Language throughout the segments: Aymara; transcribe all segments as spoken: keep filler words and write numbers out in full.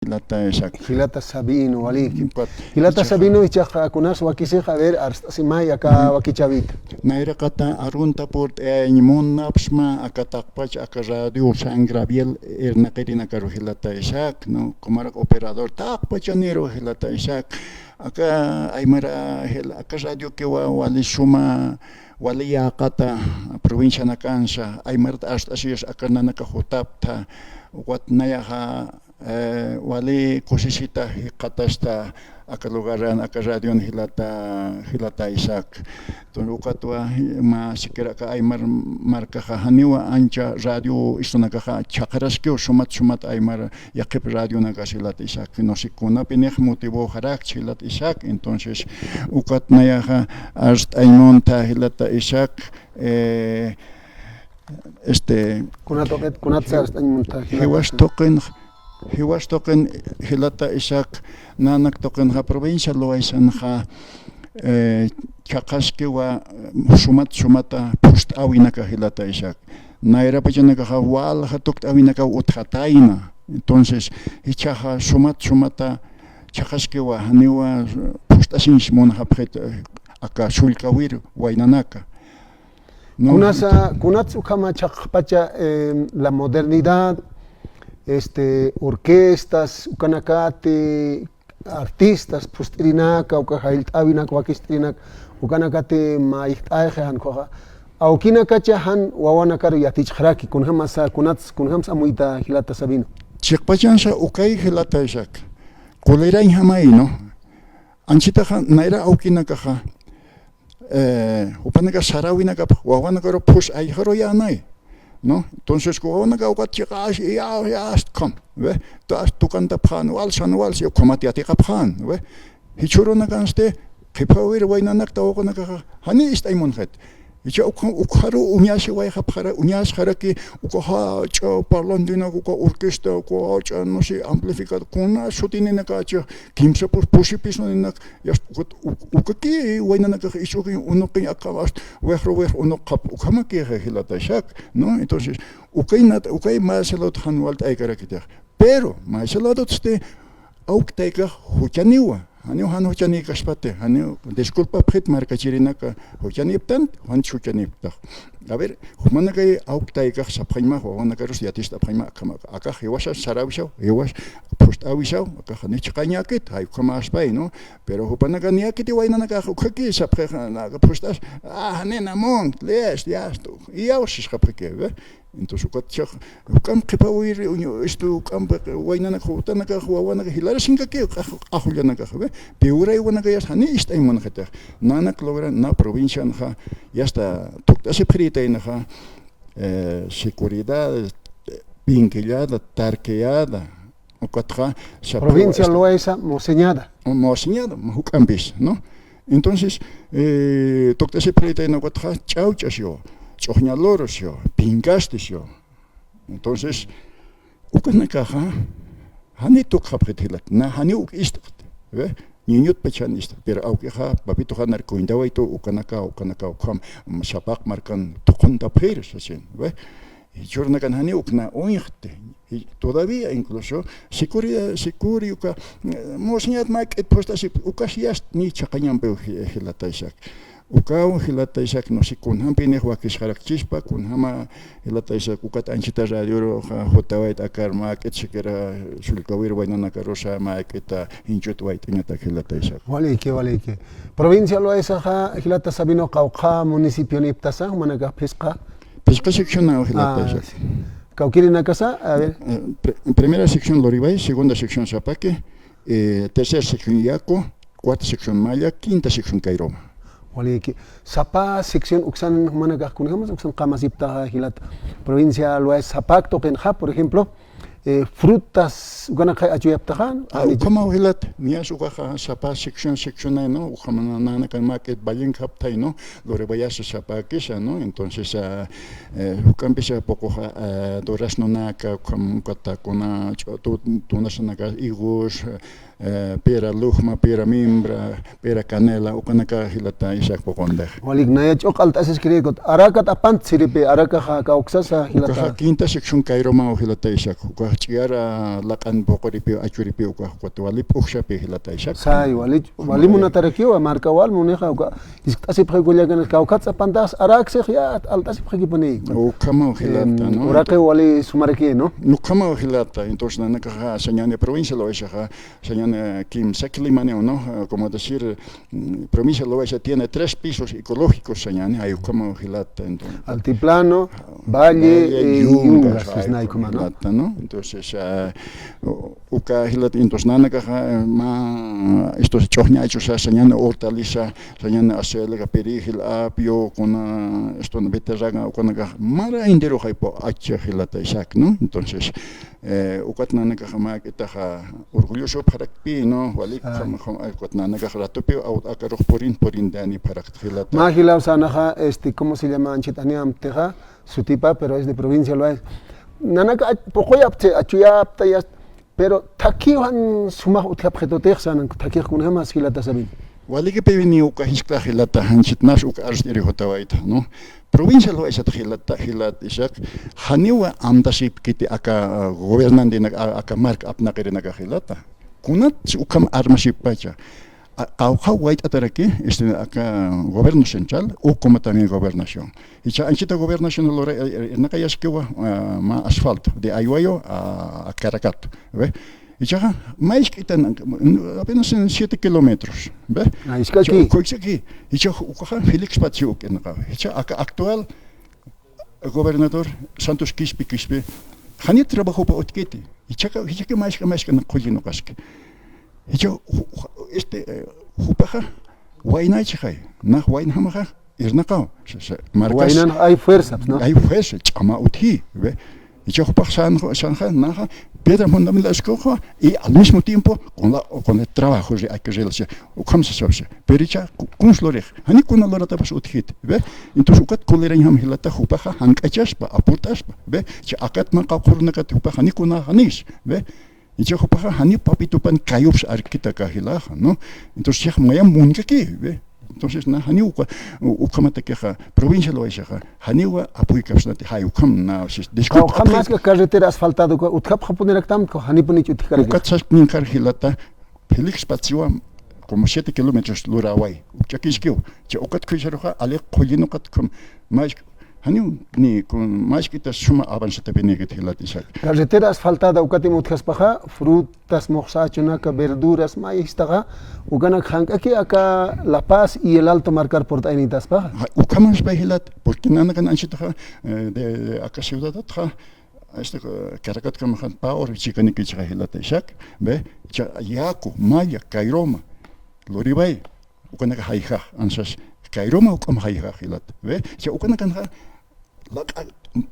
jilata Isaac. Jilata Sabino, waliki. Ukat, jilata ichaxa. Sabino, ichaxa kunas wakisix, a ver, arst'asimay aka wakichäwita. Nayraqata arunta purt'ayañ munapxsma, aka taqpach, aka radio San Gabriel irnaqirinakaru jilata Isaac, ¿no? Kumarak operador taqpachaniru jilata Isaac. Aka aymara jil-, aka radiokiwa wali suma, wali yäqata provincianakansa, aymarat arst'asiyas aka nanaka jutaptha, ukat nayaxa, eh, wali kusisita jikxatasta aka lugaran, aka radion jilata, jilata Isaac. Entonces, ukatwa, mä siquiera aka aymar markaxa janiwa ancha radio istunakaxa chhaqaraskiw sumat sumat aymar yaqhip radionakas jilata Isaac. No sé kunapinix motivoxarakchi jilata Isaac. Entonces, ukat nayaxa arst'añ munta jilata Isaac, eh, este, kuna tuqit, kunatsa arst'añ munta jilata Isaac. Jiwas tuqin, jiwas tuqin jilata Isaac, nanak tuqinxa provincia Loaysanxa, eh, chhaqaskiwa sumat sumata phust'äwinaka jilata Isaac. Nayrapachanakaxa walja tukt'äwinakaw utjatayna. Entonces, jichhaxa sumat sumata chhaqaskiwa, janiwa phust'asiñs munxapxit, eh, aka sullkawir waynanaka. No, kunasa, entonces, kunats ukhama chhaqpacha, eh, la modernidad, este, orquestas, ukanakati, artistas, phust'irinaka, uka jallt'äwinaka, wakist'irinaka, ukanakati mayjt'ayxi jan ukhaxa. Awkinakacha jan wawanakaru yatichxaraki, kunjamasa, kunats, kunjamsa amuyta jilata Sabino. Chiqpachansa ukay jilata Isaac. Qulirañjamay, ¿no? Anchitaxa nayra awkinakaxa, eh, jupanaka saräwinakap wawanakaru phus ayjaruyänay, ¿no? Entonces, wawanaka ukat chiqas, ya, ya, ast-, ¿ve? Entonces, tukantapxän, walsan, walsi, ukhamat yatiqapxän, ¿ve? Jichhürunakansti, qhipawir waynanakta wawanakaxa, jani ist'añ munxit. Jichha ukha-, ukharu uñasiwayxapxara-, uñasxaraki, uka jach'a parlantinak, uka orquesta, uka jach'a, no sé, amplificador, kuna sutininakacha, kimsa pus-, pusi pisuninak, yast-, ukat, uk-, ukaki waynanakax ich'ukiñ unuqiñ aka ast wixru wixru unuqxap, ukhamakix jilata Isaac, ¿no? Entonces, ukay nat-, ukay mä salud jan walt'aykarakitix. Pero, mä saludtsti, awk taykax juchaniwa, janiw jan juchanïkaspati, janiw, disculpapxit markachirinaka, juchanïptant, jan juchanïptax. A ver, jumanakay awk taykax sapxañma, wawanakarus yatist'apxañma, akhama, akax jiwasa saräwisaw, jiwas phust'äwisaw, akax jani chhaqañäkit, jay ukhamäspay, ¿no? Pero jupanakan yäkiti waynanakax ukhaki sapxix, na, phust'as, ah, janina mun, les, ya, esto, iyawsisxapxiki, ¿ve? Entonces, ukat chhax, juk'amp qhipawir, uñu, esto, juk'amp waynanak jutanakax, wawanakax, jilarasinkaki, q'ax-, q'axullanakax, ¿ve? Piwraywanakayas, jani ist'añ munxitix. Nanak logran, na provincianxa, yasta, tukt'asipxirïtaynaxa, eh, seguridad, pinquillada, tarqueada, ukatxa, sa-, provincia esto, Loaysa, Moceniada. O Moceniada, ma juk'ampis, ¿no? Entonces, eh, tukt'asipxirïtayna ukatxa, ch'awch'asiw, ch'uxñalurasiw, pinkastisïw. Entonces, ukanakaxa, jani tukxapxit jilat, na jani uk ist'xt, ¿ve? Niñutpach jan ist'xt, pero awkixa, papito janar cuentawaytu, ukanaka, ukanaka, ukham, sapaq markan tuquntapxir, sasin, ¿ve? Jichhürunakan jani ukna uñxti. Y todavía incluso, sicuri, sicuri uka, eh, Moceniad mä k'it phust'asip, ukas yast ni chhaqañampiw ji-, jilata Isaac. Ukaw jilata Isaac, no sé, kunjampinix wakisxarakchispa, kunjama jilata Isaac, ukat anchita radioru, ja, jutawayt akar mä k'it siquiera sullkawir waynanakarusa, mä k'ita jinchut wayt'añatak jilata Isaac. Waliki, waliki. Provincia Loaysaxa, jilata Sabino, qawqha municipionïptasa, jumanakax phisqa. Phisqa seccionaw jilata Isaac. Ah, sí. Kawkirinakasa, a ver. Eh, pri-, primera sección Luribay, segunda sección Sapaqui, eh, tercera sección Yaco, cuarta sección Malla, quinta sección Cairoma. Waliki. Sapa sección uksan jumanakax kunjamas uksan qamasiptaxa jilata. Provincia Loaysa Sapac tuqinxa, por ejemplo, eh, frutas, ukanakxa achuyaptaxa, ah, jani ukhamaw jilata, niyas ukaxa sapa sección, sección ay, ¿no? Ukhama na-, nanakan mä k'it vallenkaptay, ¿no? Luribayasa Sapaqisa, ¿no? Entonces, ah, eh, juk'ampisa puquxa, ah, duraznonaka, ukham, ukatakuna, ch'u-, tu-, tunasanaka, higos, eh, piedra lujma, piedra mimbra, piedra canela, ukanaka jilata Isaac puquntax. Walik, naya ch'uq'alt'asiskirïkut, arakat apant siripi, arakaxa kawksasa jilata. Ukaxa quinta sección Cairomaw jilata Isaac, uka qhich'iyara laq'an puquripiw, achuripiw ukax ukat wali p'uxshapi jilata Isaac. Say, wali, wali munatarakiwa, marka wal munixa uka, jiskt'asipxi kullakan, kawkhat sapantax araksix ya, alt'asipxikipuni. Ukhamaw jilata, ¿no? Uraqi wali sumaraki, ¿no? Ukhamaw jilata, entonces nanakaxa sañani provincia Loaizaxa, sañani kimsa climanew, ¿no? Como decir, mm, provincia Loaiza tiene tres pisos ecológicos, sañani, jay ukhamaw jilata, entonces. Altiplano, valle, valle y yungas, yungas, jay sisnaykuman, ¿no? Jilata, ¿no? Entonces, ah, u-, uka jilata, entonces, nanakaxa, eh, mä, estos ch'uxñachu, sa-, sañani hortaliza, sañani acelga, perejil, apio, kuna, esto, beterraga, kuna, mara enteroxay p'uxcha jilata Isaac, ¿no? Entonces, eh, ukat nanakaxa mä k'itaxa orgulloso pharakpi, ¿no? Walik, ay, jam-, jam-, ukat nanakaxa ratupi, aw-, akarux purin, purin dani pharakta jilata. Mä jilaw sanaxa, este, ¿cómo se llama? Anchhit janiw amtixa, sutipa, pero es de provincia Loaiza. Nanaka ach-, puquyapti, achuyapta, ya, pero thakhiw jan sumax utjapxitutix sanan, thakhix kunjamas jilata Sabino. Walikipiwini uka jisk'a jilata, anchhit nas uka arst'iri jutawayta, ¿no? Provincia Loaizat jilata, jilat Isaac, janiwa amtasipkiti aka, ah, gobernantinak, a-, aka mark apnaqirinaka jilata. Kunat ukham armasippacha. A-, qawqha wayt'ataraki, este, aka gobierno central, ukuma también gobernación. Jichha anchhita gobernación lura, eh, eh, irnaqayaskiwa, ah, mä asfalto, de Aywayo a, a Caracato, ¿ve? Jichhaxa, mä jisk'itan, apenas en siete kilómetros, ¿ve? Ah, jisk'aki. Jichha, uka, jichhaki, jichha, ukaxa Félix Patsy uk irnaqawa. Jichha, aka actual gobernador Santos Quispe, Quispe, jani trabajopa utjkiti. Jichhaka, jichhaki mä jisk'a, mä jisk'a qulli nuqaski. Jichha, ju-, ju-, este, eh, jupaxa, waynachixay, nax waynjamaxa, irnaqaw, sa-, sa-, markas. Waynan hay fuerzas, ¿no? Hay fuerza, ch'ama utji, ¿ve? Jichha jupax san-, sanxa, naxa, piedra fundamental escoja, y al mismo tiempo, con la, con el trabajo, re-, hay que realizar, ukham sasawsa. Pero jichha, ku-, kuns lurix, jani kuna luratapas utjit, ¿ve? Entonces, ukat kulirañjam jilata jupaxa, jank'achaspa, apurt'aspa, ¿ve? Jichha akat mä qawqha urunakat jupaxa, jani kuna, janis, ¿ve? Jichha jupaxa jani papitupan kayups arkita aka jilaxa, ¿no? Entonces, jichhax mayam munkaki, ¿ve? Entonces, na, jani uka, u-, ukhamatakixa, provincia Loaizaxa, janiwa apoyo kapsnati, jay ukham na, sis, disculpa. Ukham maska carretera asfaltada, uka, utjapxapuniraktama, janipunicha utjkaraki. Ukat saskninkar jilata, Félix Patsywa, como siete kilómetros luraway, ukch'akiskiw, cha ukat khuysaruxa, ali qulli nuqat ukham, mas Janiw, ni kun mä jisk'itas suma avanzatapinïkit jilat Isaac. Carretera asfaltada ukatim utjaspaxa, frutas, muxsa achunaka, verduras, mä jistaxa, ukanak jank'aki aka La Paz y El Alto markar purt'aynïtaspaxa. Ja, ukhamaspa jilat, porque nanakan anchhitaxa, eh, de, de aka ciudadatxa, este, eh, Caracatkamxa pä hora chikanikichxa jilat Isaac, ve, cha yaku, malla, kayruma, luriway, ukanaka jayjax, ansas, kayruma juk'am jayjax jilat, ve, cha ukanakanxa, laq'a,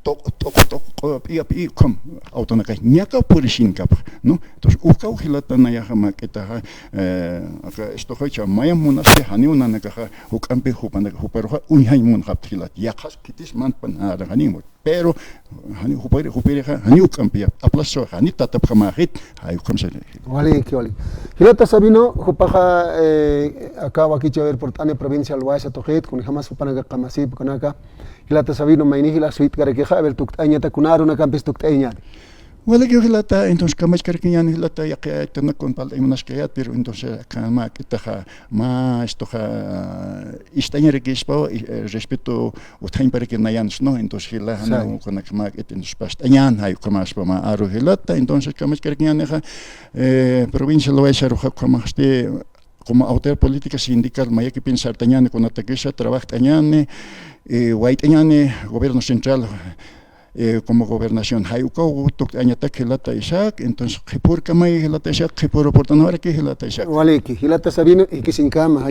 toq, toq, toq, p'iya, p'iya, ukham, awtanaka, ñaka purisinkapx, ¿no? Entonces, ukaw jilatanayaxa, mä k'itaxa, eh, aka, estoxa, cha mayam munasti, janiw nanakaxa, juk'ampi, jupanaka, juparuxa, uñjañ munxapxta jilat, yaqhas, khitis, mantpan, ara, janiw, pero, janiw, jupari, jupirixa, janiw juk'ampi, aplazo, janiw tatapjamäxit, jay, ukham sari. Wali, ki wali. Jilata Sabino, jupaxa, eh, aka wakichäwir purt'ani provincia Loaiza tuqit, kunjamas jupanaka qamasip, kunaka, Jilata Sabino, mayni jila suyt'karakixa, a ver, tukt'ayañata, kuna arunakampis tukt'ayañäni. Walakiw jilata, entonces, kamachkarakiñäni jilata, yaqha aytanakun parlt'añ munaskayät, pero entonces, aka mä k'itaxa, mä estoxa, ist'añarakispaw, eh, respeto, utjañparakir nayanas, ¿no? Entonces, jila, janiw, kunaka mä k'ita, entonces, past'añän, jay, ukhamaspa mä aru jilata, entonces, kamachkarakiñänixa, eh, provincia Loaizaruxa, ukhamasti, como autoridad política sindical, mayakipin sartañäni, kunatakisa trabajt'añäni, eh, wayt'añäni gobierno central, eh, como gobernación. Jay ukaw tukt'ayañatak jilata Isaac, entonces, qhipürkamay jilata Isaac, qhipürupurtanwaraki jilata Isaac. Waliki, jilata Sabino, jikisiñkama,